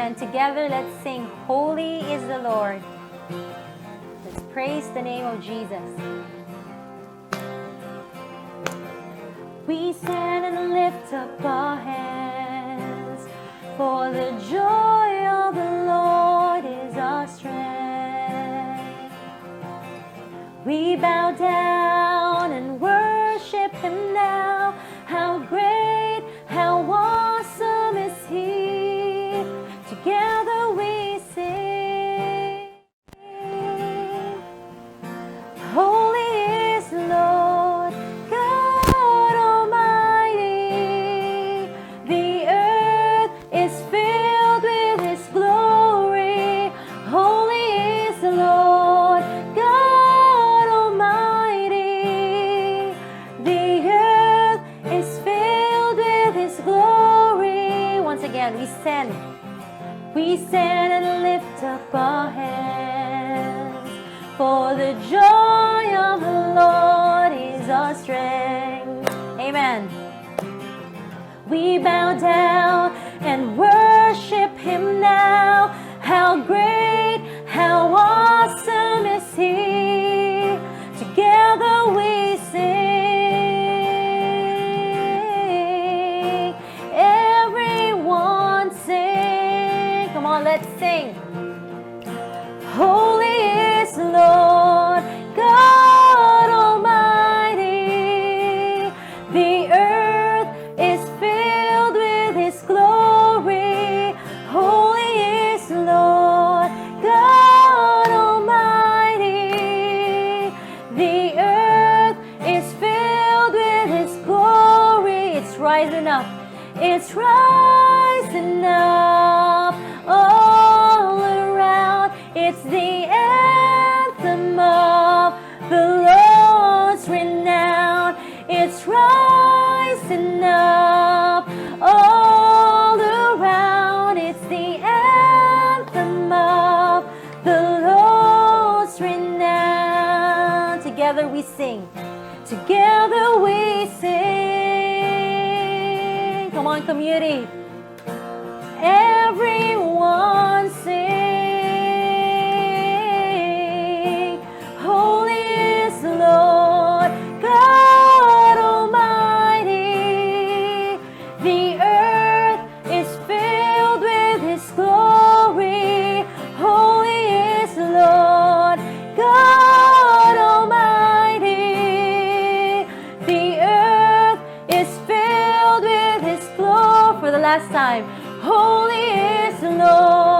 Amen. Together, let's sing, "Holy is the Lord." Let's praise the name of Jesus. We stand and lift up our hands, for the joy of the Lord is our strength. We bow down and worship Him now. How great, how awesome is He! Together we sing. Holy is the Lord God Almighty. The earth is filled with His glory. Holy is the Lord God Almighty. The earth is filled with His glory. Once again, we stand. We stand and lift up our hands, for the joy of the Lord is our strength. Amen. We bow down and worship Him now. How great, how awesome is He! Together we sing. Everyone sing. Come on, let's sing. Holy is the Lord God Almighty. The earth is filled with His glory. Holy is the Lord God Almighty. The earth is filled with His glory. It's rising up. It's rising up all around. It's the anthem of the Lord's renown. It's rising up all around. It's the anthem of the Lord's renown. Together we sing. Together we sing. Come on, community. Everyone sing. Holy is the Lord God Almighty. The earth is filled with His glory. Holy is the Lord God Almighty. The earth is filled with His glory. For the last time, holy is the Lord.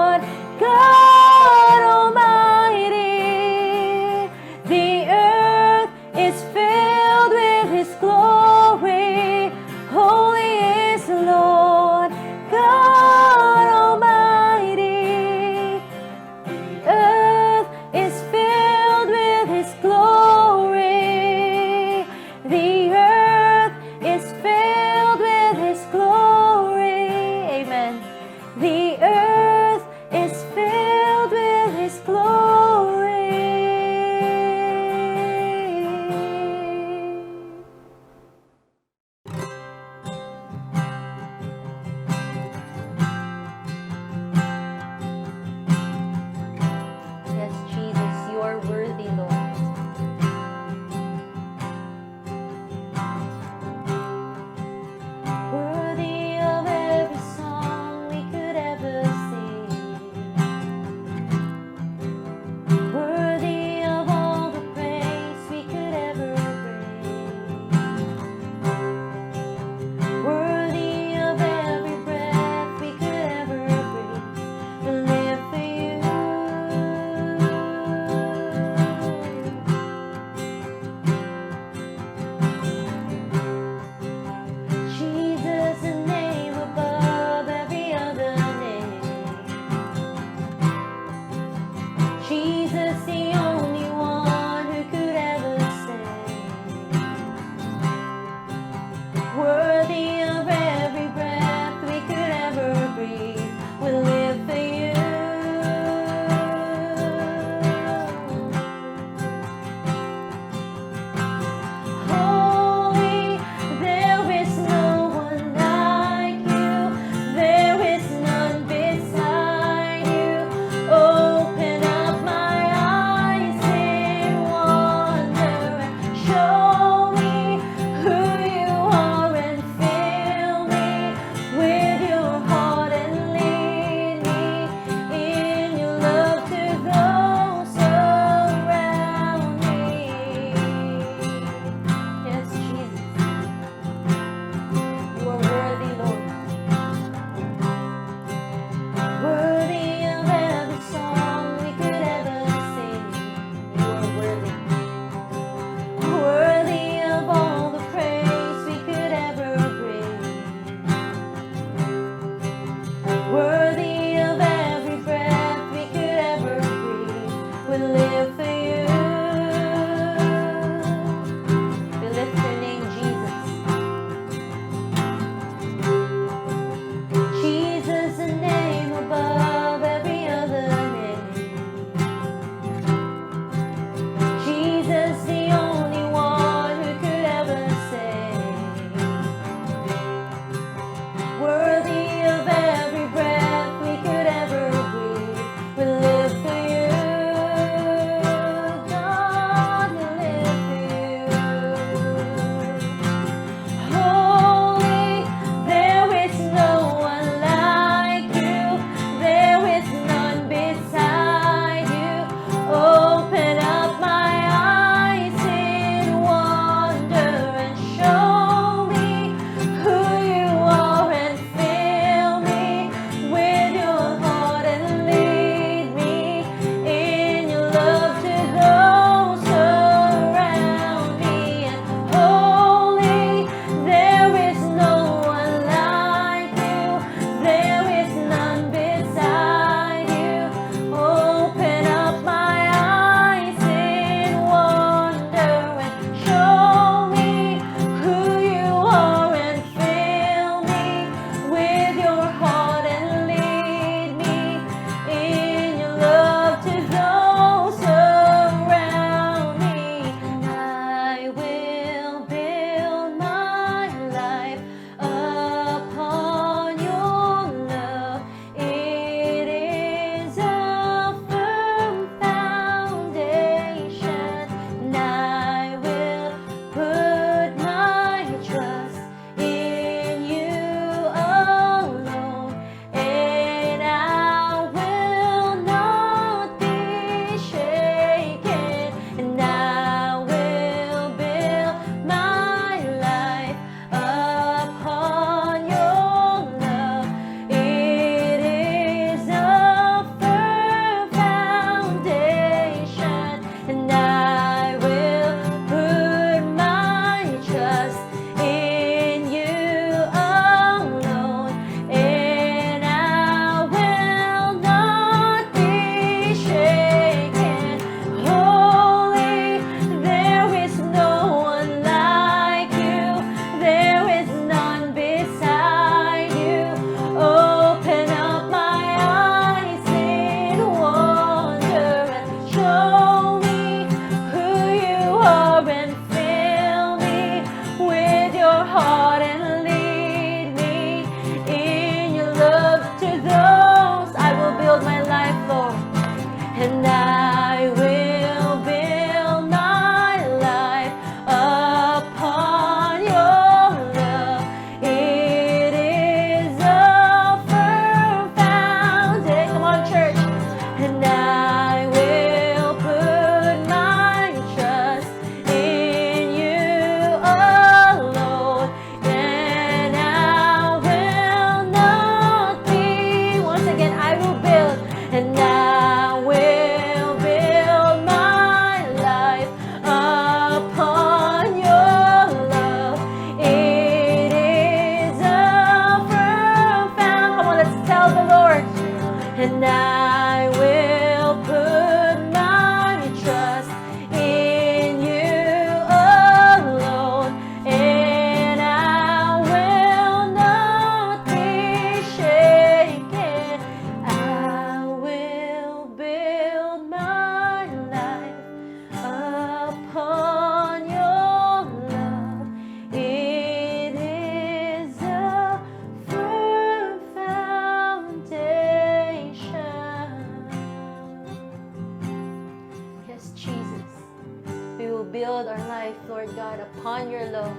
build our life, Lord God, upon your love.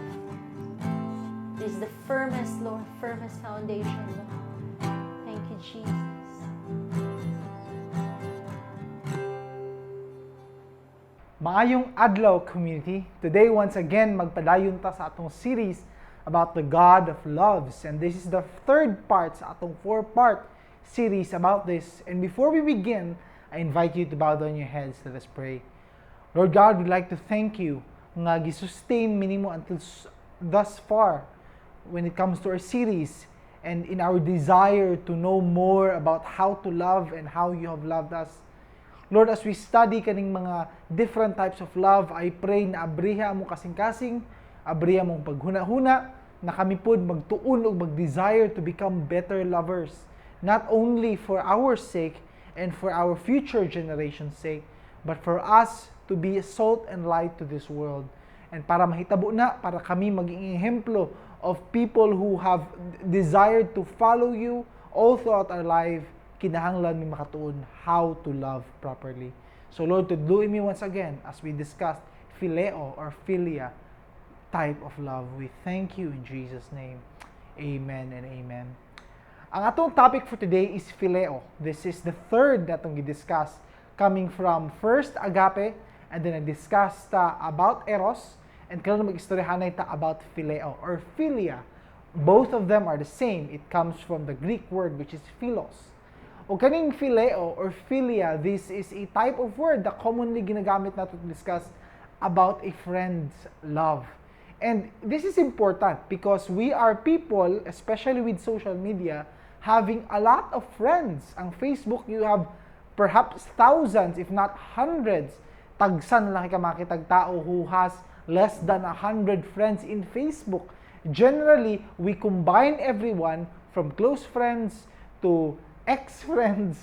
It is the firmest, Lord, firmest foundation, Lord. Thank you, Jesus. Maayong adlaw, community. Today, once again, magpadayon ta sa atong series about the God of Loves. And this is the third part sa atong four-part series about this. And before we begin, I invite you to bow down your heads. Let us pray. Lord God, we'd like to thank you nga gisustain mi nimo until thus far when it comes to our series and in our desire to know more about how to love and how you have loved us. Lord, as we study kaning mga different types of love, I pray na abriha among kasing-kasing, abriha among paghuna-huna, na kami pod magtuon og mag-desire to become better lovers, not only for our sake and for our future generation's sake, but for us to be salt and light to this world. And para mahitabo na, para kami maging ehemplo of people who have desired to follow you all throughout our life, kinahanglan mi makatuon how to love properly. So Lord, tudloi mi once again as we discussed phileo or philia type of love. We thank you in Jesus' name. Amen and amen. Ang atong topic for today is phileo. This is the third na atong gi-discuss, coming from first agape, and then nag-discuss ta about eros, and karon mag-istoryahanay ta about phileo or philia. Both of them are the same. It comes from the Greek word, which is philos. O kaning phileo or philia, this is a type of word that commonly ginagamit nato to discuss about a friend's love. And this is important because we are people, especially with social media, having a lot of friends. Ang Facebook, you have perhaps thousands, if not hundreds. Tagsan lang ka makitag tao who has less than 100 friends in Facebook. Generally, we combine everyone from close friends to ex-friends,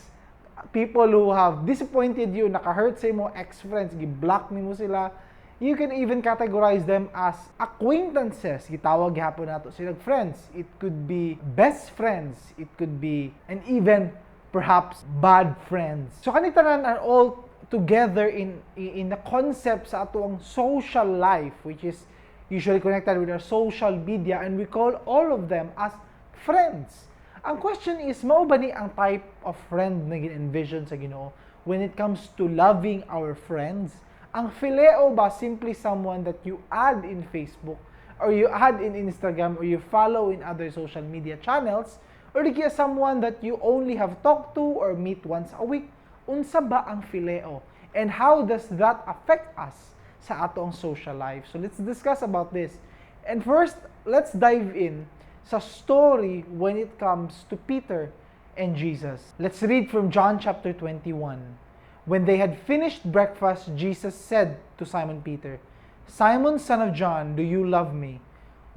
people who have disappointed you, naka-hurt sa imo, ex-friends, gi-block nimo sila. You can even categorize them as acquaintances. Gitawag gihapon nato sila friends. It could be best friends. It could be, and even perhaps, bad friends. So kani tanan are all together in the concept sa atoang social life, which is usually connected with our social media, and we call all of them as friends. Ang question is, mao ba ni ang type of friend na gin-envision sa Ginoo when it comes to loving our friends? Ang phileo ba simply someone that you add in Facebook or you add in Instagram or you follow in other social media channels, or di kaya someone that you only have talked to or meet once a week? Unsa ba ang phileo? And how does that affect us sa atoang social life? So let's discuss about this. And first, let's dive in sa story when it comes to Peter and Jesus. Let's read from John chapter 21. When they had finished breakfast, Jesus said to Simon Peter, "Simon, son of John, do you love me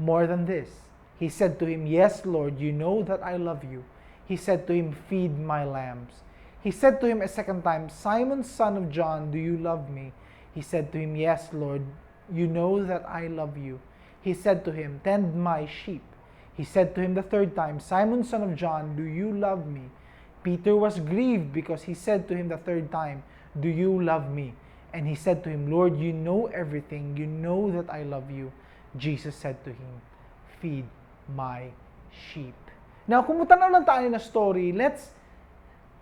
more than this?" He said to him, "Yes, Lord, you know that I love you." He said to him, "Feed my lambs." He said to him a second time, "Simon, son of John, do you love me?" He said to him, "Yes, Lord, you know that I love you." He said to him, "Tend my sheep." He said to him the third time, "Simon, son of John, do you love me?" Peter was grieved because he said to him the third time, "Do you love me?" And he said to him, "Lord, you know everything. You know that I love you." Jesus said to him, "Feed my sheep." Now, kung mutanaw lang tayo na story, let's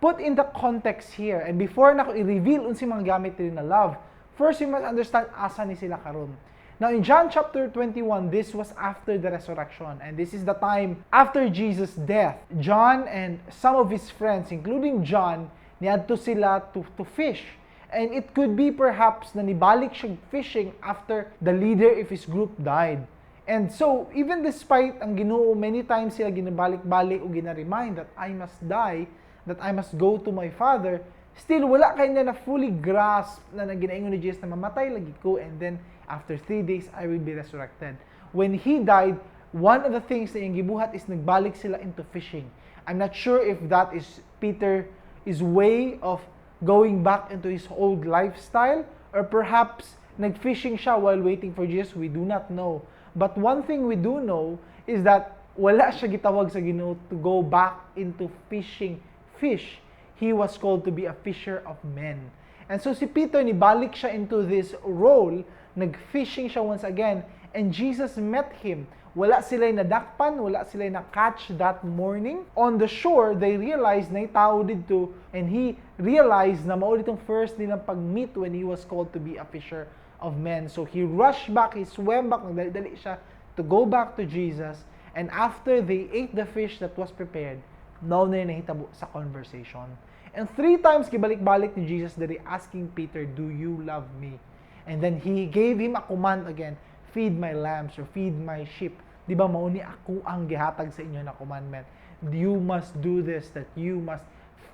put in the context here. And before nako i-reveal unsi mga gamit din na love, first we must understand asa ni sila karon. Now, in John chapter 21, this was after the resurrection. And this is the time after Jesus' death. John and some of his friends, including John, niadto sila to fish. And it could be perhaps na nibalik siya fishing after the leader of his group died. And so, even despite ang Ginoo, many times sila ginabalik-balik o gina-remind that I must die, that I must go to my Father, still wala kay na fully grasp na ginaingon ni Jesus na mamatay lagi ko and then after 3 days I will be resurrected. When he died, one of the things na iyang gibuhat is nagbalik sila into fishing. I'm not sure if that is Peter is way of going back into his old lifestyle or perhaps nag-fishing siya while waiting for Jesus. We do not know. But one thing we do know is that wala siya gitawag sa Ginoo to go back into fishing fish. He was called to be a fisher of men. And so si Peter, nibalik siya into this role Nag-fishing siya once again and Jesus met him. Wala sila nadakpan, wala sila na-catch that morning. On the shore, they realized na tao didto and he realized na mao ditong first nilang pag-meet when he was called to be a fisher of men. So he rushed back, he swam back, nagdali-dali siya to go back to Jesus. And after they ate the fish that was prepared, mao na nahitabo sa conversation. And three times gibalik-balik ni Jesus diri asking Peter, "Do you love me?" And then he gave him a command again, "Feed my lambs" or "Feed my sheep." Di ba mao ni ako ang gihatag sa inyo na commandment? You must do this, that you must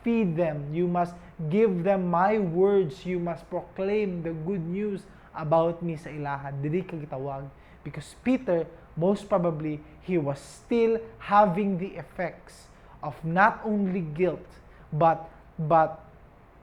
feed them, you must give them my words, you must proclaim the good news about me sa ilaha. Dili ka gitawag. Because Peter, most probably, he was still having the effects of not only guilt, but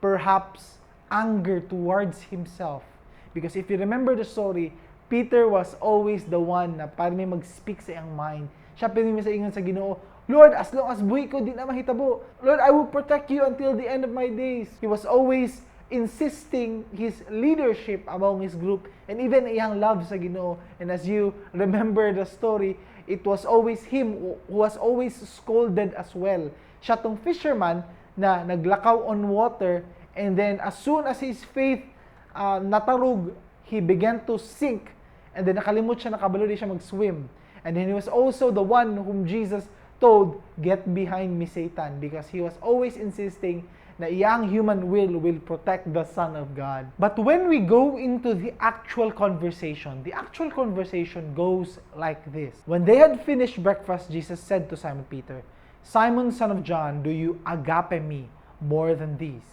perhaps anger towards himself. Because if you remember the story, Peter was always the one na parang may mag-speak sa iyang mind. Siya pirmi sa ingon sa Ginoo, "Lord, as long as buhi ko, di na mahitabo. Lord, I will protect you until the end of my days." He was always insisting his leadership among his group and even iyang love sa Ginoo. And as you remember the story, it was always him who was always scolded as well. Siya tong fisherman na naglakaw on water and then as soon as his faith natarog, he began to sink and then nakalimot siya, nakabalo di siya mag-swim. And then he was also the one whom Jesus told, "Get behind me, Satan," because he was always insisting na iyang human will protect the Son of God. But when we go into the actual conversation goes like this. When they had finished breakfast, Jesus said to Simon Peter, "Simon, son of John, do you agape me more than these?"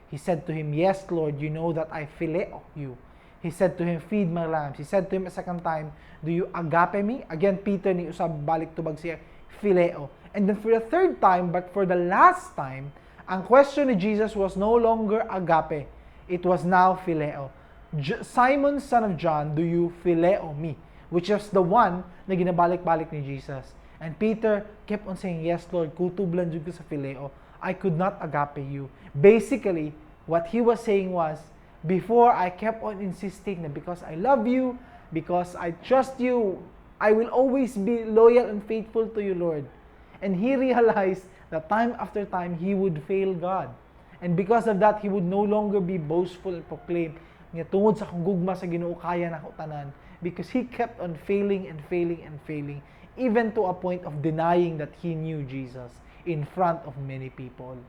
He said to him, "Yes, Lord, you know that I phileo you." He said to him, "Feed my lambs." He said to him a second time, "Do you agape me?" Again, Peter ni usab balik tubag siya, phileo. And then for the third time, but for the last time, ang question ni Jesus was no longer agape. It was now phileo. "Simon, son of John, do you phileo me?" Which is the one na ginabalik-balik ni Jesus. And Peter kept on saying, "Yes, Lord, kutob lang jud ko sa phileo. I could not agape you." Basically, what he was saying was, before I kept on insisting na because I love you, because I trust you, I will always be loyal and faithful to you, Lord. And he realized that time after time, he would fail God. And because of that, he would no longer be boastful and proclaim nga tungod sa akong gugma sa Ginoo kaya nako tanan, because he kept on failing and failing and failing, even to a point of denying that he knew Jesus in front of many people.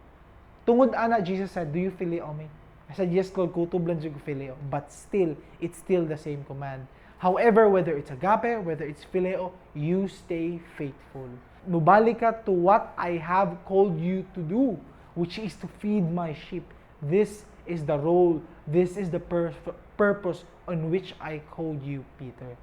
Tungod ana, Jesus said, "Do you phileo me?" I said, "Yes, Lord, kutob lang jud ko phileo." But still, it's still the same command. However, whether it's agape, whether it's phileo, you stay faithful. Mubalik ka to what I have called you to do, which is to feed my sheep. This is the role, this is the purpose on which I called you, Peter.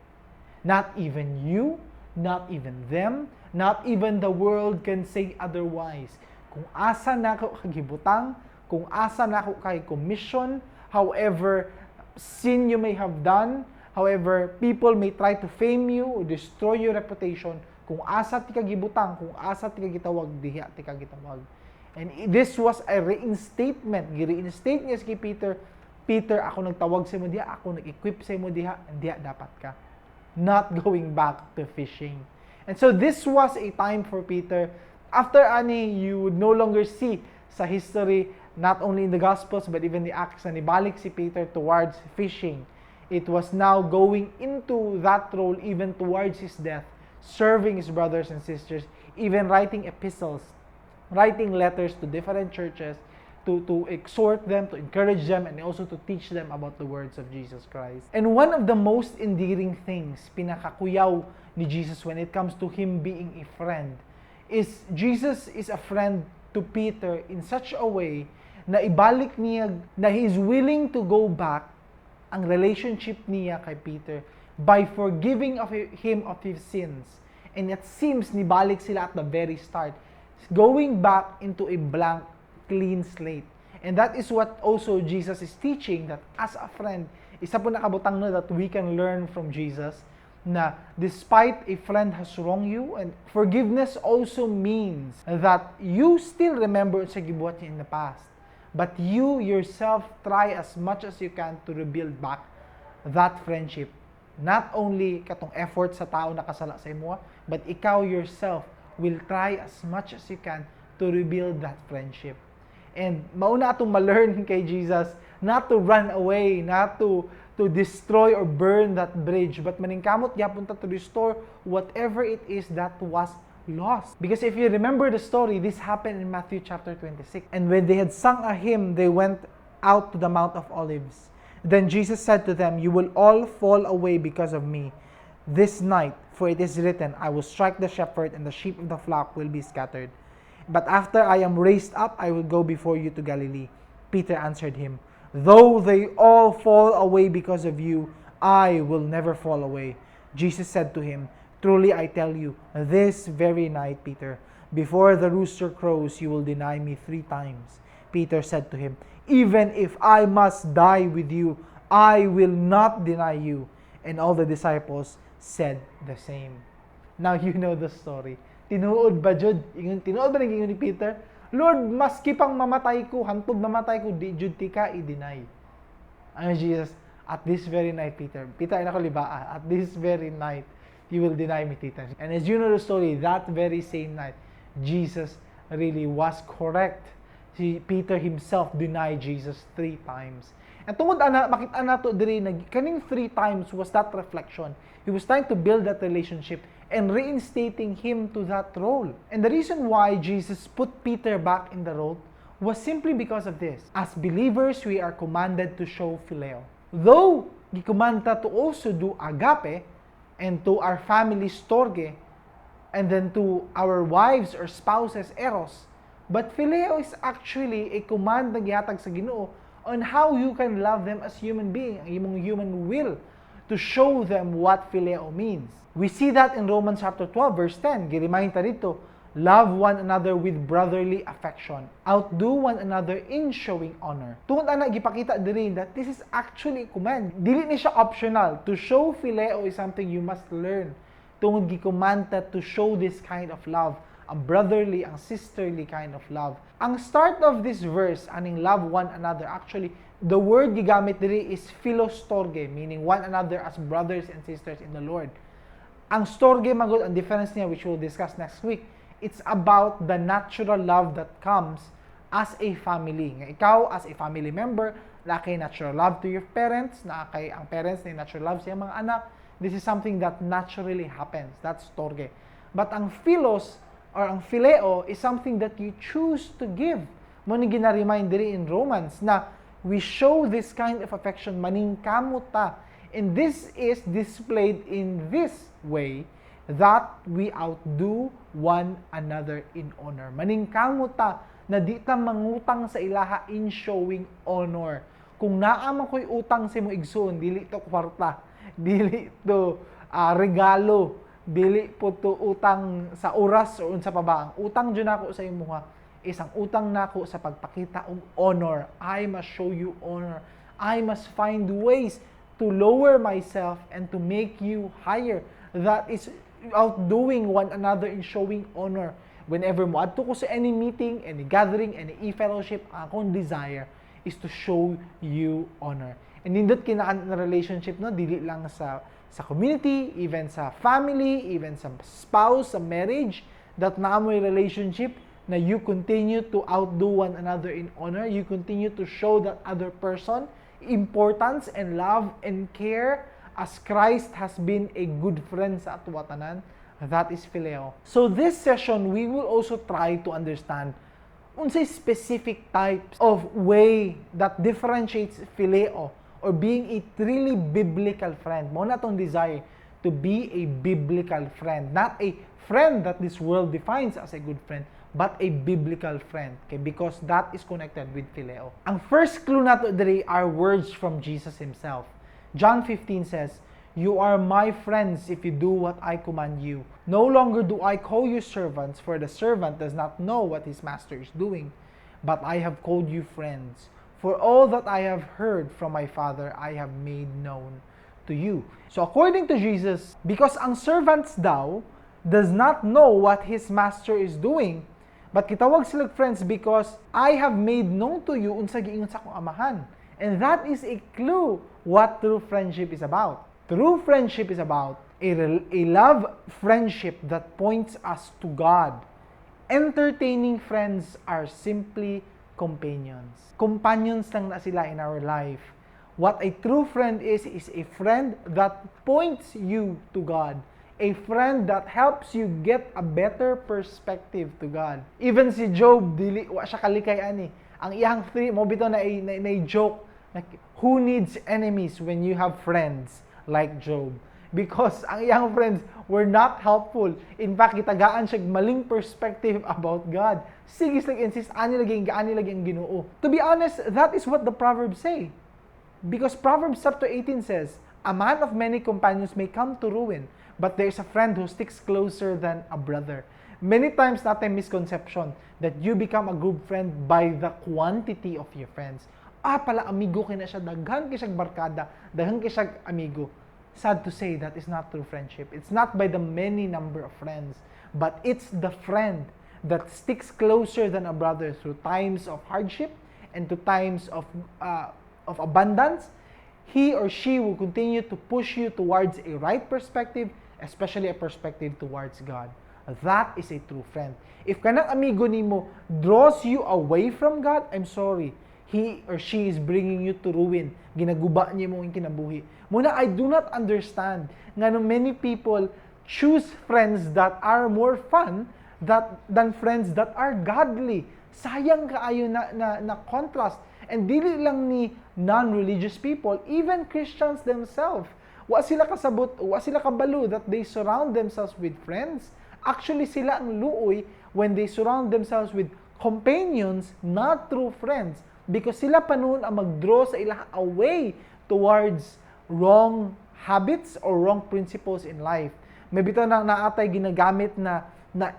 Not even you, not even them, not even the world can say otherwise. Kung asa nako ka gibutang, kung asa nako ka commission, however sin you may have done, however people may try to fame you or destroy your reputation, kung asa ti ka gibutang, kung asa ti ka gitawag, diha ti ka gitawag. And this was a reinstatement. Gi-reinstate niya si Peter. "Peter, ako nagtawag sa imo diha, ako nag-equip sa imo diha, diha dapat ka." Not going back to fishing. And so this was a time for Peter. After ani, you would no longer see sa history, not only in the Gospels, but even the Acts, na nibalik si Peter towards fishing. It was now going into that role even towards his death, serving his brothers and sisters, even writing epistles, writing letters to different churches to exhort them, to encourage them, and also to teach them about the words of Jesus Christ. And one of the most endearing things, pinakakuyaw ni Jesus when it comes to him being a friend, is Jesus is a friend to Peter in such a way na ibalik niya na he is willing to go back ang relationship niya kay Peter by forgiving of him of his sins. And it seems nibalik sila at the very start, going back into a blank, clean slate. And that is what also Jesus is teaching, that as a friend, isa pud na ka butang no that we can learn from Jesus na despite a friend has wronged you, and forgiveness also means that you still remember sa gibuhat niya in the past, but you yourself try as much as you can to rebuild back that friendship. Not only katong effort sa tao nakasala sa imo, but ikaw yourself will try as much as you can to rebuild that friendship. And mao na atong ma-learn kay Jesus not to run away, not to destroy or burn that bridge, but maningkamot gyapon ta to restore whatever it is that was lost. Because if you remember the story, this happened in Matthew chapter 26. "And when they had sung a hymn, they went out to the Mount of Olives. Then Jesus said to them, 'You will all fall away because of me this night, for it is written, 'I will strike the shepherd, and the sheep of the flock will be scattered.' But after I am raised up, I will go before you to Galilee.' Peter answered him, 'Though they all fall away because of you, I will never fall away.' Jesus said to him, 'Truly I tell you, this very night, Peter, before the rooster crows, you will deny me three times.' Peter said to him, 'Even if I must die with you, I will not deny you.' And all the disciples said the same." Now you know the story. Tinuod ba jud? Ingon, tinuod ba nang ni Peter? "Lord, maski pang mamatay ko, hantod mamatay ko, di jud tika i-deny." Ano Jesus? "At this very night, Peter." Peter, ay nako libaa. "At this very night, you will deny me three times." And as you know the story, that very same night, Jesus really was correct. Si Peter himself denied Jesus three times. And tungod ana, makita nato diri na kaning three times was that reflection. He was trying to build that relationship and reinstating him to that role. And the reason why Jesus put Peter back in the role was simply because of this. As believers, we are commanded to show phileo. Though gi-command ta to also do agape and to our family storge and then to our wives or spouses eros, but phileo is actually a command na gihatag sa Ginoo on how you can love them as human being, ang imong human will to show them what phileo means. We see that in Romans chapter 12 verse 10. Gi-remind ta dito, "Love one another with brotherly affection. Outdo one another in showing honor." Tungod ana gipakita diri that this is actually a command. Dili ni siya optional. To show phileo is something you must learn. Tungod gi-command ta to show this kind of love, ang brotherly, ang sisterly kind of love. Ang start of this verse, aning "love one another," actually, the word gigamit diri is philostorge, meaning one another as brothers and sisters in the Lord. Ang storge magod, ang difference niya, which we'll discuss next week, it's about the natural love that comes as a family. Nga ikaw, as a family member, naa kay natural love to your parents, naa kay ang parents na natural love sa iyang mga anak. This is something that naturally happens. That's storge. But ang philos or ang phileo is something that you choose to give. Mao ni gina-remind diri in Romans na we show this kind of affection, maningkamot ta. And this is displayed in this way that we outdo one another in honor. Maningkamot ta na di ta mangutang sa ilaha in showing honor. Kung naa man ko'y utang sa imong igsuon, dili to kwarta, dili to regalo, dili po to utang sa oras o unsa pa ba. Ang utang jud nako sa imuha is ang utang nako sa pagpakita og honor. I must show you honor. I must find ways to lower myself and to make you higher. That is outdoing one another in showing honor. Whenever mo adto ko sa any meeting, any gathering, any e-fellowship, ang akong desire is to show you honor. And nindot kinaan na relationship, no, dili lang sa community, even sa family, even sa spouse, sa marriage, that naa mo'y relationship na you continue to outdo one another in honor, you continue to show that other person importance and love and care as Christ has been a good friend sa atong tanan. That is phileo. So this session, we will also try to understand unsay specific types of way that differentiates phileo or being a truly biblical friend. Mao na atong desire to be a biblical friend, not a friend that this world defines as a good friend, but a biblical friend. Okay, because that is connected with phileo. Ang first clue nato diri are words from Jesus himself. John 15 says, "You are my friends if you do what I command you. No longer do I call you servants, for the servant does not know what his master is doing, but I have called you friends. For all that I have heard from my Father, I have made known to you." So according to Jesus, because ang servants daw does not know what his master is doing, but kitawag sila friends because I have made known to you unsa giingon sa akong amahan. And that is a clue what true friendship is about. True friendship is about a love friendship that points us to God. Entertaining friends are simply companions. Companions lang na sila in our life. What a true friend is a friend that points you to God. A friend that helps you get a better perspective to God. Even si Job, dili, wa siya kalikay ani. Ang iyang three, mao bitaw na joke, like, "Who needs enemies when you have friends like Job?" Because ang iyang friends were not helpful. In fact, gitagaan siya maling perspective about God. Sige sila insist, ani lagi ang Ginoo. To be honest, that is what the Proverbs say. Because Proverbs chapter 18 says, "A man of many companions may come to ruin, but there is a friend who sticks closer than a brother." Many times naa tay misconception that you become a good friend by the quantity of your friends. "Ah, pala amigo kay na siya, daghan kay siyang barkada, daghan kay siyang amigo." Sad to say, that is not true friendship. It's not by the many number of friends, but it's the friend that sticks closer than a brother through times of hardship and to times of abundance. He or she will continue to push you towards a right perspective, especially a perspective towards God. That is a true friend. If kanang amigo nimo draws you away from God, I'm sorry, he or she is bringing you to ruin. Ginaguba niya imong kinabuhi. Mao na, I do not understand ngano many people choose friends that are more fun than friends that are godly. Sayang kaayo na contrast. And dili lang ni non-religious people, even Christians themselves. Wa sila kasabot, wa sila kabalo that they surround themselves with friends. Actually, sila ang luoy when they surround themselves with companions, not true friends. Because sila pa nuon ang mag-draw sa ila away towards wrong habits or wrong principles in life. Mao bitaw na naa tay ginagamit na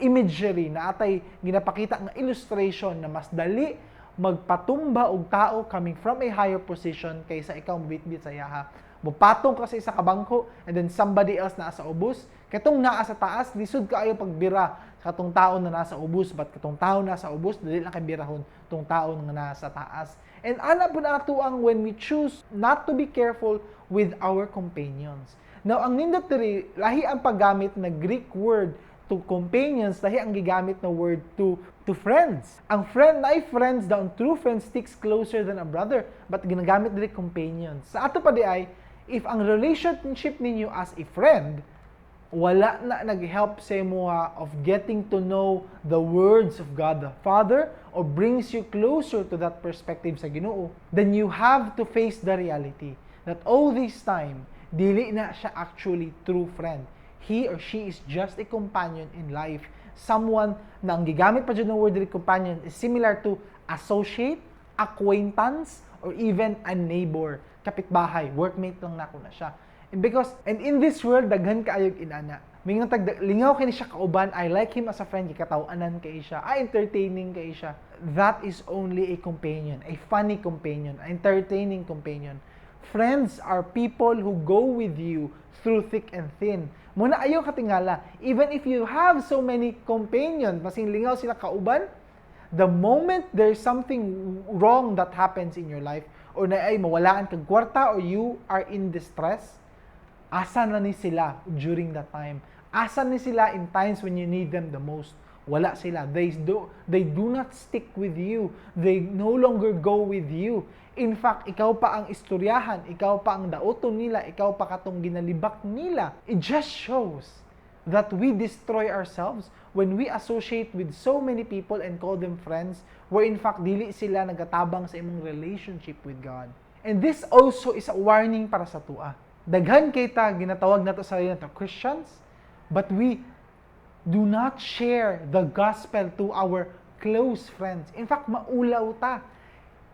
imagery, naa tay ginapakita nga illustration na mas dali magpatumba og tao coming from a higher position kaysa ikaw mobitbit sa iyaha. Mupatong ka sa isa ka bangko and then somebody else naa sa ubos. Katong naa sa taas, lisod kaayo pagbira sa katong tao na nasa ubos, but katong tao nasa ubos, dali lang kay birahon tong tao nga nasa taas. And ana pud ato ang when we choose not to be careful with our companions. Now, ang nindot diri, lahi ang paggamit na Greek word to companions, lahi ang gigamit na word to friends. Ang friend na ay friends daw, ang true friend sticks closer than a brother, but ginagamit diri companions. Sa ato pa diay, if ang relationship ninyo as a friend wala na nag-help sa imo of getting to know the words of God the Father or brings you closer to that perspective sa Ginoo, then you have to face the reality that all this time, dili na siya actually true friend. He or she is just a companion in life. Someone na ang gigamit pa dyan ng word diri companion is similar to associate, acquaintance, or even a neighbor, kapitbahay, workmate lang nako na siya. And in this world, daghan kaayog inana. Mingon tag lingaw kay ni siya kauban, I like him as a friend, gikataw-anan kay siya, ah, entertaining kay siya. That is only a companion, a funny companion, an entertaining companion. Friends are people who go with you through thick and thin. Mao na ayaw katingala. Even if you have so many companions, masing lingaw sila kauban, the moment there's something wrong that happens in your life, or na ay mawalaan kag kwarta, or you are in distress, asa na ni sila during that time? Asa ni sila in times when you need them the most? Wala sila. They do not stick with you. They no longer go with you. In fact, ikaw pa ang istoryahan, ikaw pa ang dauton nila, ikaw pa katong ginalibak nila. It just shows that we destroy ourselves when we associate with so many people and call them friends, where in fact dili sila nagatabang sa imong relationship with God. And this also is a warning para sa atua. Daghan kay ta ginatawag nato sa nato Christians, but we do not share the gospel to our close friends. In fact, maulaw ta.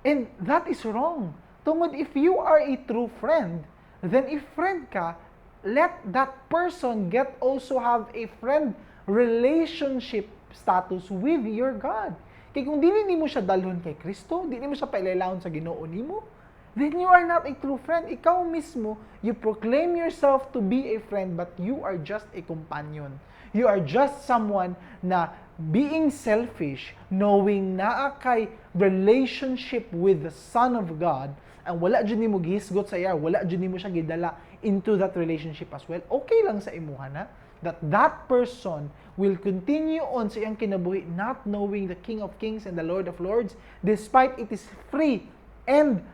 And that is wrong. Tungod if you are a true friend, then if friend ka, let that person get also have a friend relationship status with your God. Kay kung dili nimo siya dalhon kay Kristo, dili mo siya pailailawon sa Ginoo nimo, then you are not a true friend. Ikaw mismo, you proclaim yourself to be a friend, but you are just a companion. You are just someone na being selfish, knowing naa kay relationship with the Son of God, And wala jud nimo gihisgot sa iya, wala jud nimo siya gidala into that relationship as well. Okay lang sa imuha na that that person will continue on sa iyang kinabuhi not knowing the King of Kings and the Lord of Lords, despite it is free and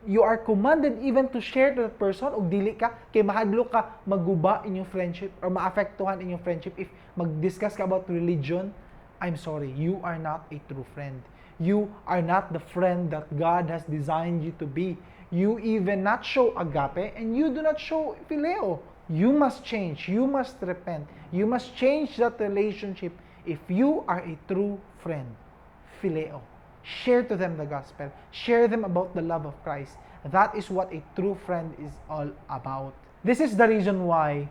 you are commanded even to share to that person, og dili ka kay mahadlok ka maguba inyong friendship or maapektuhan inyong friendship if mag-discuss ka about religion. I'm sorry, you are not a true friend. You are not the friend that God has designed you to be. You even not show agape and you do not show phileo. You must change. You must repent. You must change that relationship if you are a true friend. Phileo. Share to them the gospel. Share them about the love of Christ. That is what a true friend is all about. This is the reason why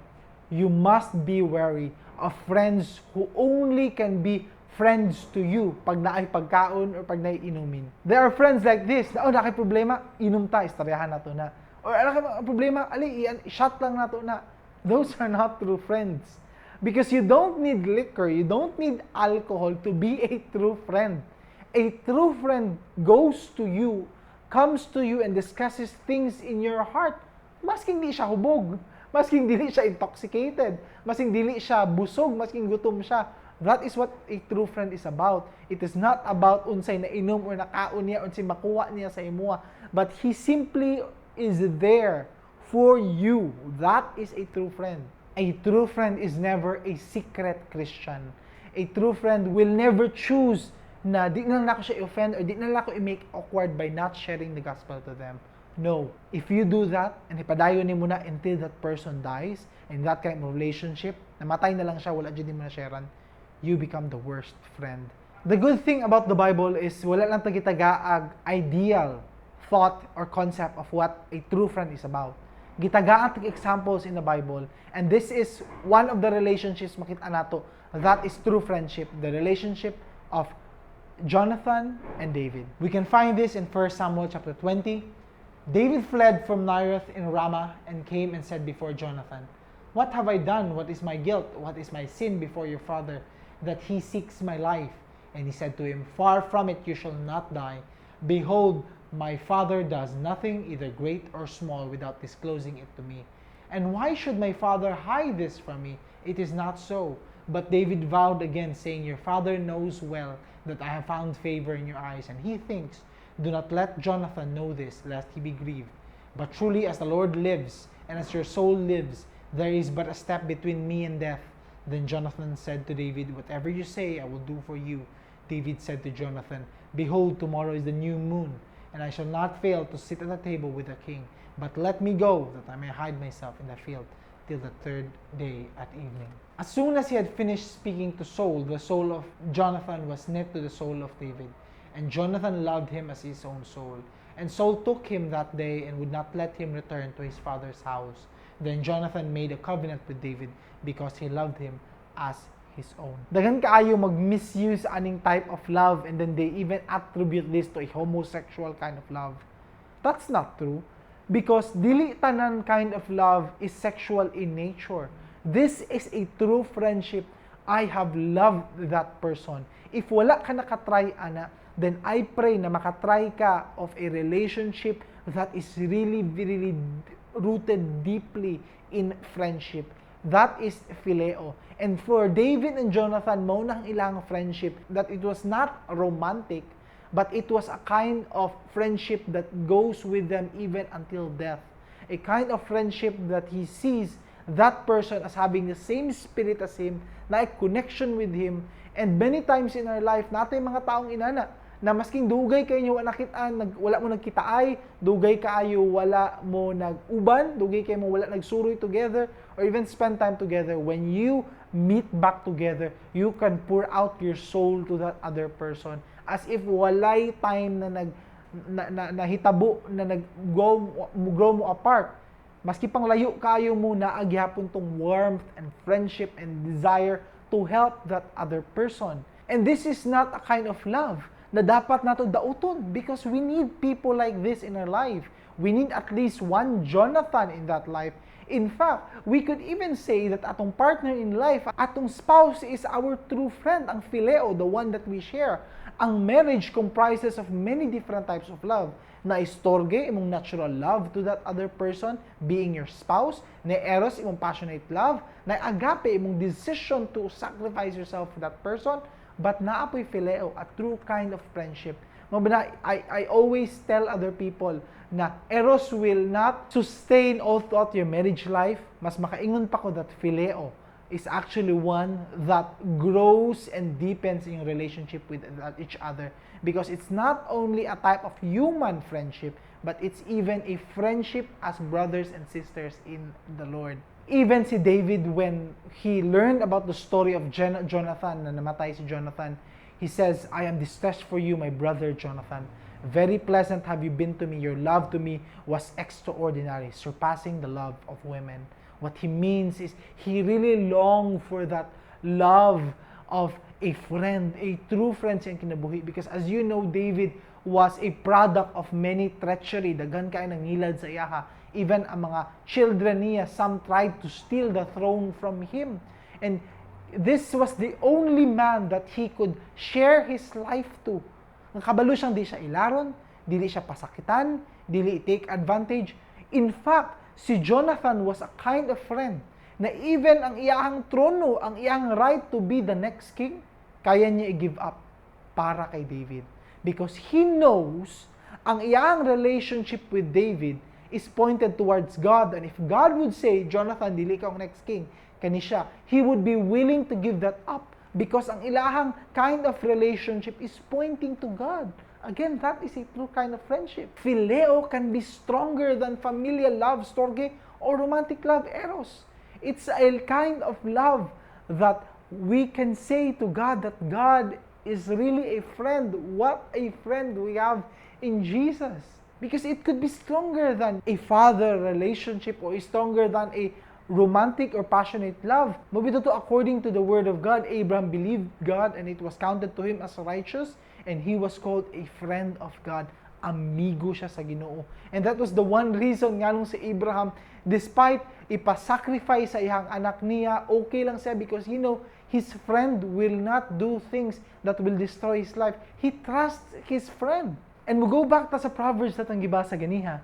you must be wary of friends who only can be friends to you pag naay pagkaon or pag naay inumin. There are friends like this, na, "Oh, naa kay problema, inom ta, istoryahan nato na." Or, "Naa kay problema, ali, shot lang nato na." Those are not true friends. Because you don't need liquor, you don't need alcohol to be a true friend. A true friend goes to you, comes to you and discusses things in your heart. Masking di siya hubog, masking dili siya intoxicated, masking dili siya busog, masking gutom siya. That is what a true friend is about. It is not about unsay nainom or nakaon niya, unsay makuha niya sa imuha, but he simply is there for you. That is a true friend. A true friend is never a secret Christian. A true friend will never choose na di na lang ako siya i-offend or di na lang ako i-make awkward by not sharing the gospel to them. No. If you do that, and ipadayon nimo na until that person dies, in that kind of relationship, namatay na lang siya, wala jud mo na sharean, you become the worst friend. The good thing about the Bible is wala lang ta gitagaag ideal thought or concept of what a true friend is about. Gitagaan tag examples in the Bible, and this is one of the relationships makita nato that is true friendship, the relationship of Jonathan and David. We can find this in 1 Samuel chapter 20. David fled from Naioth in Ramah and came and said before Jonathan, "What have I done? What is my guilt? What is my sin before your father that he seeks my life?" And he said to him, "Far from it, you shall not die. Behold, my father does nothing, either great or small, without disclosing it to me. And why should my father hide this from me? It is not so." But David vowed again, saying, "Your father knows well that I have found favor in your eyes, and he thinks, 'Do not let Jonathan know this, lest he be grieved.' But truly, as the Lord lives, and as your soul lives, there is but a step between me and death." Then Jonathan said to David, "Whatever you say, I will do for you." David said to Jonathan, "Behold, tomorrow is the new moon, and I shall not fail to sit at the table with the king. But let me go, that I may hide myself in the field till the third day at evening." As soon as he had finished speaking to Saul, the soul of Jonathan was knit to the soul of David, and Jonathan loved him as his own soul. And Saul took him that day and would not let him return to his father's house. Then Jonathan made a covenant with David because he loved him as his own. Daghan kaayo mag-misuse aning type of love, and then they even attribute this to a homosexual kind of love. That's not true because dili tanan kind of love is sexual in nature. This is a true friendship. I have loved that person. If wala ka nakatry ana, then I pray na makatry ka of a relationship that is really, really rooted deeply in friendship. That is phileo. And for David and Jonathan, mao na ang ilang friendship, that it was not romantic, but it was a kind of friendship that goes with them even until death. A kind of friendship that he sees that person as having the same spirit as him, na connection with him. And many times in our life, naa tay mga taong inana, na masking dugay kaayo wala nakit-an, wala mo nagkitaay, dugay kaayo wala mo nag-uban, dugay kaayo mo wala nagsuroy together, or even spend time together. When you meet back together, you can pour out your soul to that other person as if walay time na nag na, na, nahitabo na nag-go mo grow mo apart. Maski pang layo kaayo mo, naa gihapon tong warmth and friendship and desire to help that other person. And this is not a kind of love na dapat nato dauton because we need people like this in our life. We need at least one Jonathan in that life. In fact, we could even say that atong partner in life, atong spouse, is our true friend, ang phileo, the one that we share. Ang marriage comprises of many different types of love. Na storge, imong natural love to that other person, being your spouse. Na eros, imong passionate love. Na agape, imong decision to sacrifice yourself for that person. But naa poy phileo, a true kind of friendship. Mao ba na, I always tell other people na eros will not sustain all throughout your marriage life. Mas makaingon pa ko that phileo is actually one that grows and deepens in your relationship with each other, because it's not only a type of human friendship, but it's even a friendship as brothers and sisters in the Lord. Even si David, when he learned about the story of Jonathan, na namatay si Jonathan, he says, "I am distressed for you, my brother Jonathan. Very pleasant have you been to me. Your love to me was extraordinary, surpassing the love of women." What he means is he really longed for that love of a friend, a true friend sa iyang kinabuhi. Because as you know, David was a product of many treachery. Daghan kay nangilad sa iyaha. Even ang mga children niya, some tried to steal the throne from him. And this was the only man that he could share his life to. Ang kabalo siyang di siya ilaron, dili siya pasakitan, dili take advantage. In fact, si Jonathan was a kind of friend na even ang iyahang trono, ang iyang right to be the next king, kaya niya i-give up para kay David. Because he knows ang iyang relationship with David is pointed towards God. And if God would say, "Jonathan, dili ka ang next king," kani siya, he would be willing to give that up because ang ilahang kind of relationship is pointing to God. Again, that is a true kind of friendship. Phileo can be stronger than familial love, storge, or romantic love, eros. It's a kind of love that we can say to God that God is really a friend. What a friend we have in Jesus. Because it could be stronger than a father relationship or stronger than a romantic or passionate love. Mao bitaw to, according to the word of God, Abraham believed God and it was counted to him as righteous, and he was called a friend of God. Amigo siya sa Ginoo. And that was the one reason nganong si Abraham, despite ipasacrifice sa iyang anak niya, okay lang siya because he know his friend will not do things that will destroy his life. He trusts his friend. And we go back ta sa Proverbs atong gibasa ganiha.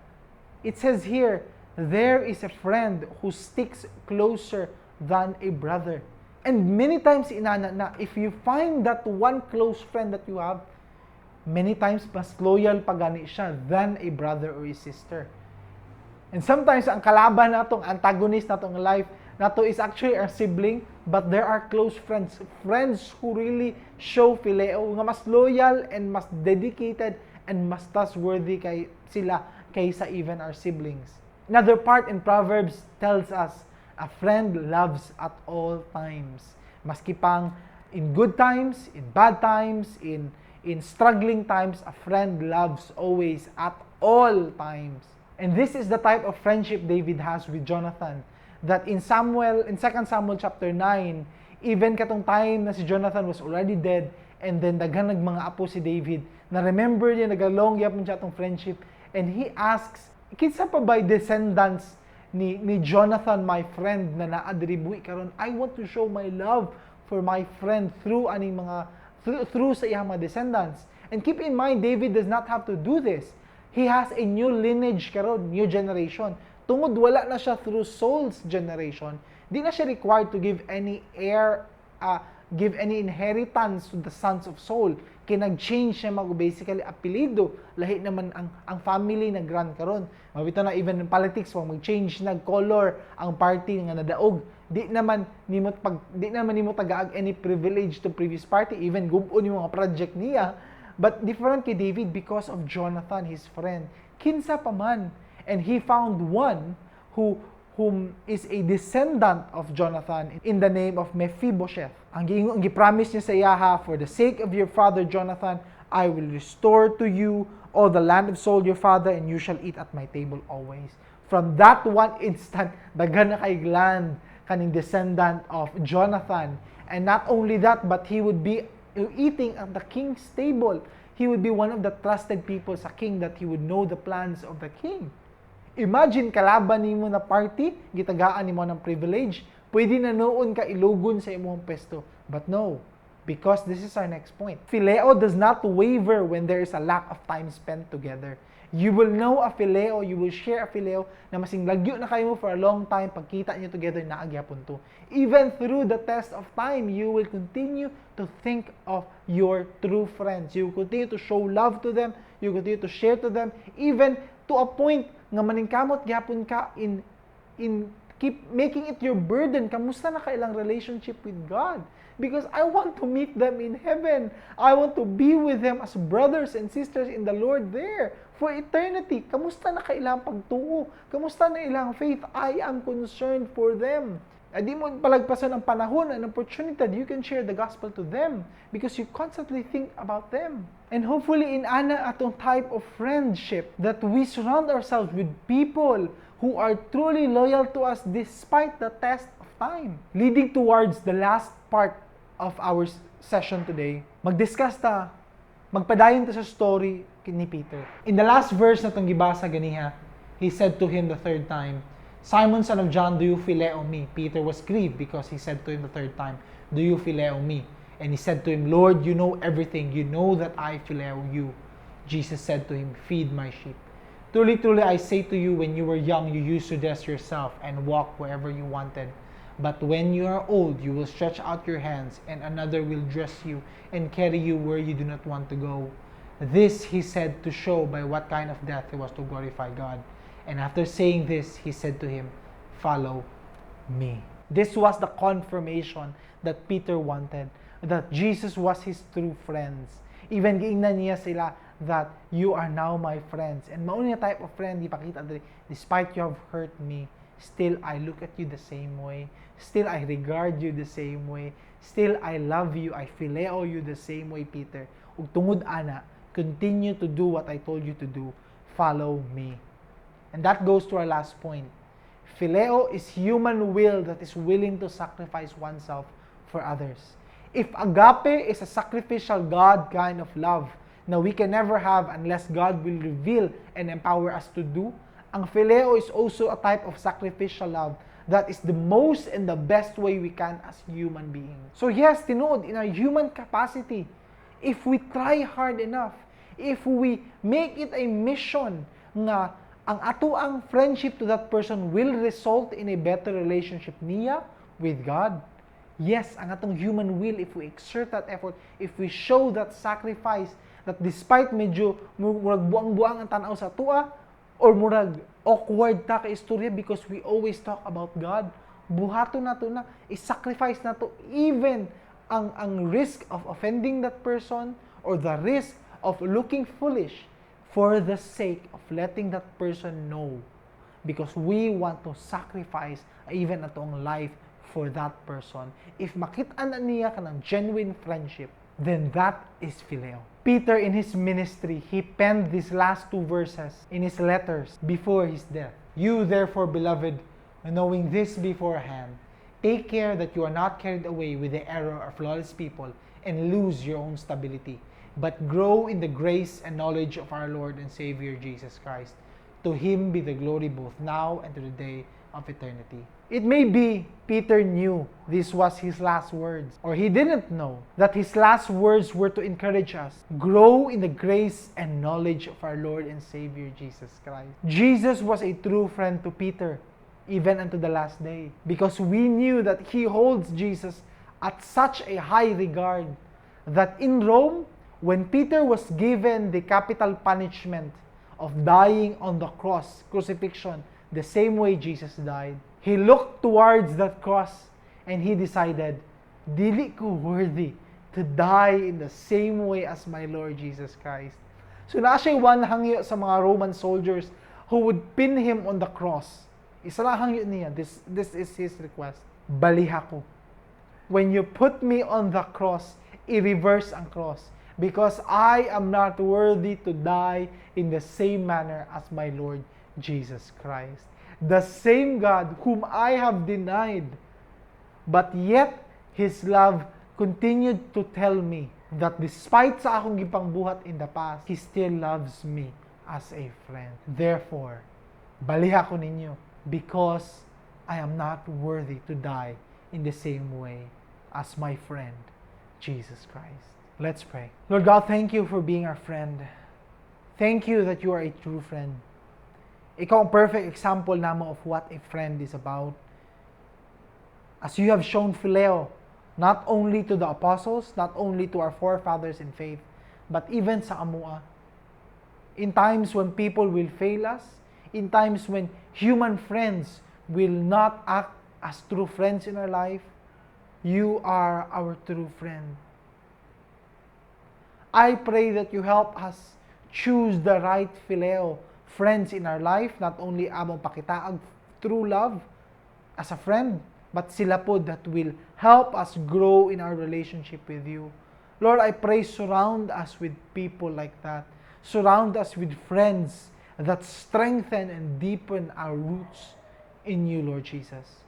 It says here, "There is a friend who sticks closer than a brother." And many times inana na if you find that one close friend that you have, many times mas loyal pa gani siya than a brother or a sister. And sometimes ang kalaban natong antagonist natong life nato is actually our sibling, but there are close friends, friends who really show phileo nga mas loyal and mas dedicated and mas trustworthy kay sila kaysa even our siblings. Another part in Proverbs tells us a friend loves at all times. Maski pang in good times, in bad times, in struggling times, a friend loves always, at all times. And this is the type of friendship David has with Jonathan. That in 2 Samuel chapter 9, even katong time na si Jonathan was already dead, and then daghan nag mga apo si David, na remember niya, nagalong gyapon siya atong friendship, and he asks, "Kinsa pa ba descendants ni Jonathan, my friend, na naa diri buhi karon? I want to show my love for my friend through aning mga through sa iyang mga descendants." And keep in mind, David does not have to do this. He has a new lineage karon, new generation. Tungod wala na siya through Saul's generation, di na siya required to give any heir, give any inheritance to the sons of Saul. Kay nag-change siya mag basically apelyido. Lahi naman ang family nag-run karon. Mao bitaw na even in politics, wag mag-change nag color ang party nga nadaog. Di naman nimo tagaag any privilege to previous party, even gub-on yung mga project niya. But different kay David because of Jonathan, his friend. Kinsa pa man. And he found one whom is a descendant of Jonathan in the name of Mephibosheth. Ang giingon, ang gi-promise niya sa iyaha, "For the sake of your father Jonathan, I will restore to you all the land of Saul your father, and you shall eat at my table always." From that one instant, daghan na kay land kaning descendant of Jonathan. And not only that, but he would be eating at the king's table. He would be one of the trusted people sa king that he would know the plans of the king. Imagine, kalaban nimo na party, gitagaan nimo ng privilege, pwede na noon ka ilugon sa imong pwesto. But no, because this is our next point. Phileo does not waver when there is a lack of time spent together. You will know a phileo, you will share a phileo na masing lagyo na kaayo mo for a long time, pagkita niyo together, naa gyapon to. Even through the test of time, you will continue to think of your true friends. You will continue to show love to them, you will continue to share to them, even to a point nga maningkamot gyapon ka in keep making it your burden. Kamusta na ka ilang relationship with God? Because I want to meet them in heaven. I want to be with them as brothers and sisters in the Lord there for eternity. Kamusta na ka ilang pagtuo? Kamusta na ilang faith? I am concerned for them. Ay, di mo palagpasan ang panahon, an opportunity that you can share the gospel to them because you constantly think about them. And hopefully, in ana atong type of friendship that we surround ourselves with people who are truly loyal to us despite the test of time. Leading towards the last part of our session today, mag-discuss ta, magpadayon ta sa story ni Peter. In the last verse na itong gibasa ganiha, he said to him the third time, "Simon, son of John, do you phileo me?" Peter was grieved because he said to him the third time, "Do you phileo me?" And he said to him, "Lord, you know everything. You know that I phileo you." Jesus said to him, "Feed my sheep. Truly, truly, I say to you, when you were young, you used to dress yourself and walk wherever you wanted. But when you are old, you will stretch out your hands, and another will dress you and carry you where you do not want to go." This he said to show by what kind of death he was to glorify God. And after saying this, he said to him, "Follow me." This was the confirmation that Peter wanted, that Jesus was his true friends. Even giingnan niya sila that you are now my friends. And mao niya type of friend ipakita diri, despite you have hurt me, still I look at you the same way. Still I regard you the same way. Still I love you. I phileo you the same way, Peter. Ug tungod ana, continue to do what I told you to do. Follow me. And that goes to our last point. Phileo is human will that is willing to sacrifice oneself for others. If agape is a sacrificial God kind of love na we can never have unless God will reveal and empower us to do, ang phileo is also a type of sacrificial love that is the most and the best way we can as human beings. So yes, tinuod, in our human capacity, if we try hard enough, if we make it a mission nga ang ato ang friendship to that person will result in a better relationship niya with God. Yes, ang atong human will, if we exert that effort, if we show that sacrifice, that despite medyo murag buang-buang ang tanaw sa atoa, or murag awkward ta kay istorya because we always talk about God, buhaton nato na, i-sacrifice nato even ang risk of offending that person or the risk of looking foolish for the sake of letting that person know because we want to sacrifice even atong life for that person. If makita na niya kanang genuine friendship, then that is phileo. Peter, in his ministry, he penned these last two verses in his letters before his death. "You therefore, beloved, knowing this beforehand, take care that you are not carried away with the error of lawless people and lose your own stability, but grow in the grace and knowledge of our Lord and Savior Jesus Christ. To him be the glory both now and to the day of eternity." It may be Peter knew this was his last words, or he didn't know that his last words were to encourage us: grow in the grace and knowledge of our Lord and Savior Jesus Christ. Jesus was a true friend to Peter, even unto the last day, because we knew that he holds Jesus at such a high regard that in Rome, when Peter was given the capital punishment of dying on the cross, crucifixion, the same way Jesus died, he looked towards that cross and he decided, "Dili ko worthy to die in the same way as my Lord Jesus Christ." So naa siya one hangyo sa mga Roman soldiers who would pin him on the cross. Isa lang hangyo niya. This is his request. "Baliha ko. When you put me on the cross, i-reverse ang cross. Because I am not worthy to die in the same manner as my Lord Jesus Christ. The same God whom I have denied, but yet His love continued to tell me that despite sa akong gipangbuhat in the past, He still loves me as a friend. Therefore, baliha ko ninyo because I am not worthy to die in the same way as my friend, Jesus Christ." Let's pray. Lord God, thank you for being our friend. Thank you that you are a true friend. Ikaw ang perfect example namo of what a friend is about. As you have shown phileo, not only to the apostles, not only to our forefathers in faith, but even sa amoa. In times when people will fail us, in times when human friends will not act as true friends in our life, you are our true friend. I pray that you help us choose the right phileo friends in our life, not only among pakitaag true love as a friend, but sila pod that will help us grow in our relationship with you. Lord, I pray, surround us with people like that. Surround us with friends that strengthen and deepen our roots in you, Lord Jesus.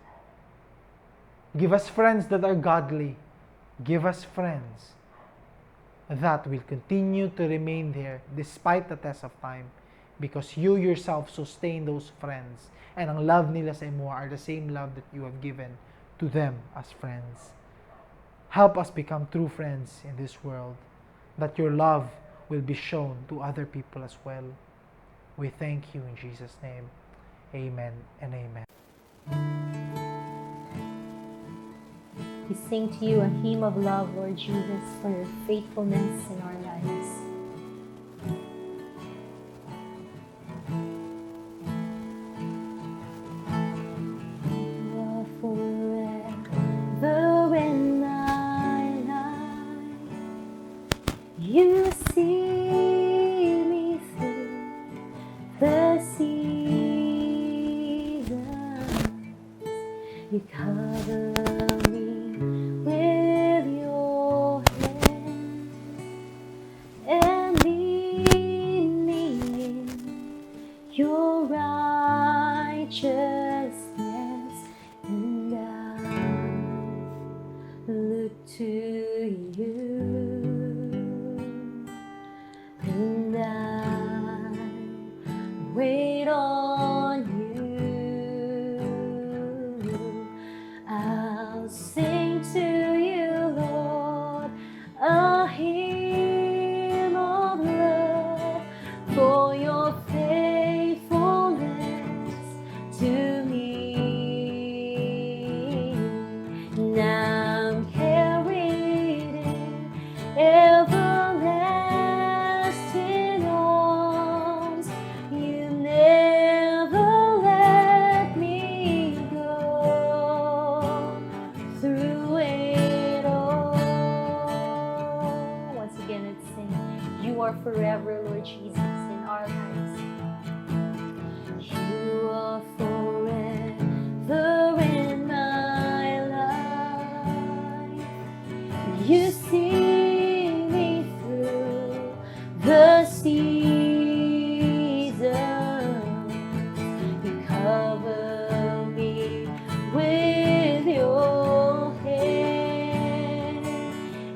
Give us friends that are godly. Give us friends that will continue to remain there despite the test of time, because you yourself sustain those friends, and ang love nila sa imo are the same love that you have given to them as friends. Help us become true friends in this world, that your love will be shown to other people as well. We thank you in Jesus' name. Amen and amen. We sing to you a hymn of love, Lord Jesus, for your faithfulness in our lives. You are forever in my life. You see me through the seasons. You cover me with your hand and lead me in your righteousness, and I look to you, and I wait on you. I'll sing to you, Lord, a hymn of love for your faithfulness to me. Now I'm carried in everlasting arms. You never let me go through it all. Once again, let's sing. You are forever, Lord Jesus, in our lives. You are forever in my life. You see me through the seasons. You cover me with your hand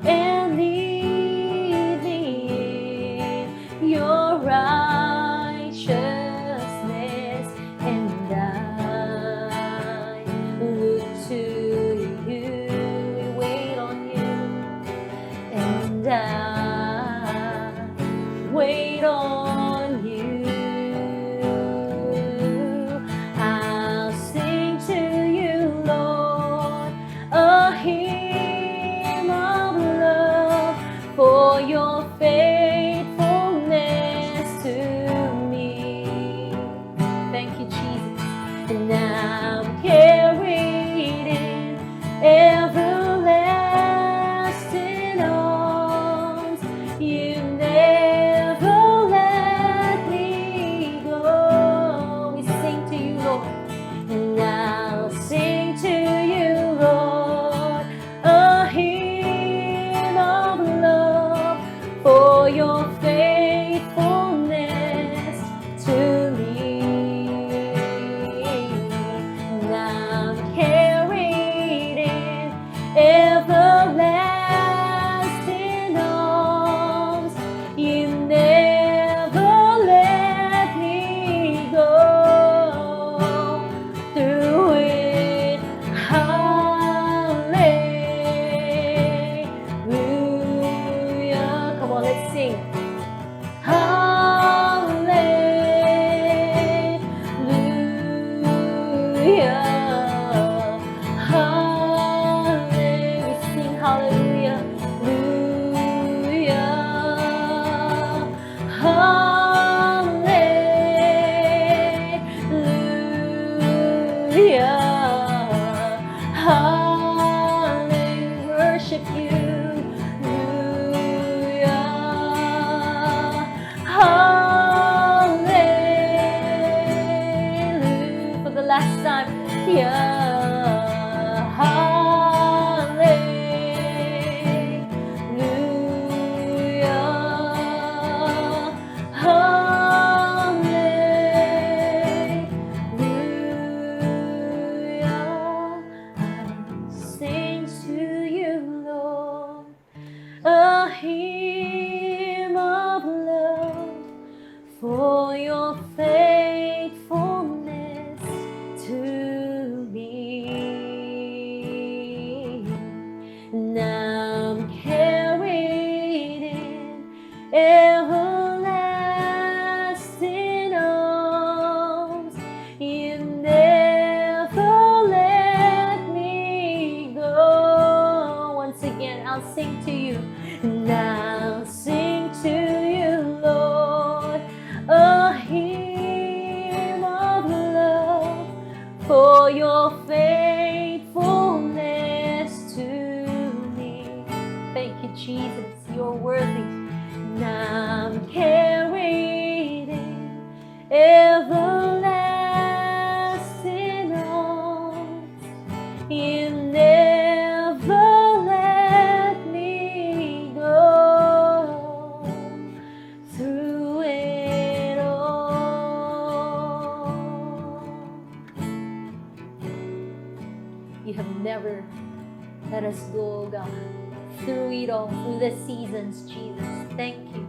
and lead me in your righteousness, and I look to you. We wait on you, and I wait on you. I'll sing to you, Lord, a hymn of love for your faithfulness to me. Thank you, Jesus. And I'm carried in everlasting arms. You never let me go. We sing to you, Lord. And I'll sing to you, Lord, a hymn of love for your faithfulness to me. And I'm carried in Hymn of love for your faithfulness to me. And I'm carried in everlasting arms. You never let me go. Once again, I'll sing to you. And I'll sing to you, Lord, a hymn of love for your faithfulness to me. Thank you, Jesus. You're worthy. And I'm carried in everlasting arms. You never let me go through it all. You have never let us go, God, through it all, through the seasons, Jesus. Thank you.